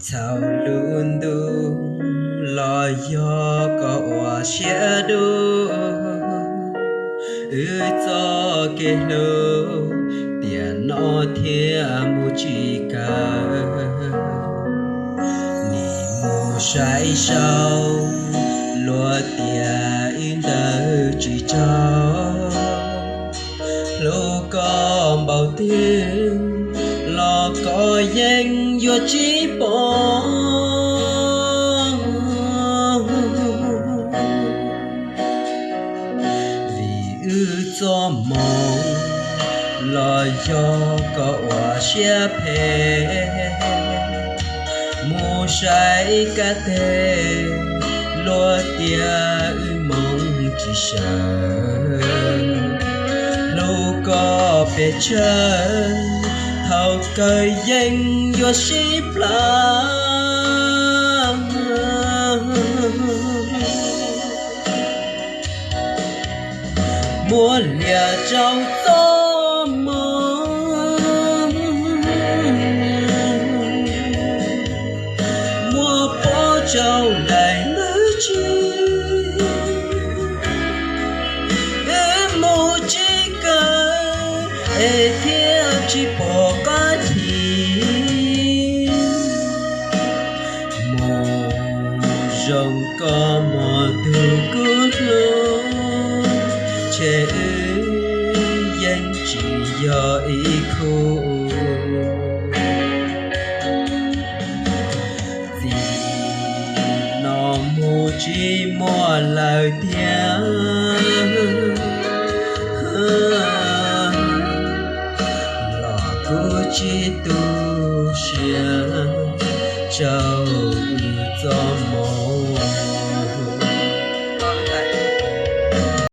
Txhaum lub ntuj los yog koj ua siab dub, wb txoj kev hlub tiam no thiaj mus tsis kawg. Nim mus saib saud, luag tias wb ntawd tsis tsaug. Hlub koj npaum twg los koj yeej yuav tsis pom. Vim wb txoj hmoo los yog koj ua siab phem, mus saib kab teg, luag tias wb moo tsis sawv. Hlub koj pes tsawg, thaum kawg yeej yuav sib plawv. Muab liam rau txoj hmoo, muab pov rau daim ntawv tswb. Wb mus tsis kawg es thiaj tsis pom qab chim. Mus zoo koj mog tus kuv hlub, ntshe wb yeej tsis yog ib khub. Txij no mus tsis muaj lawm tiag, los kuv tsis tu siab rau wb txoj hmoo.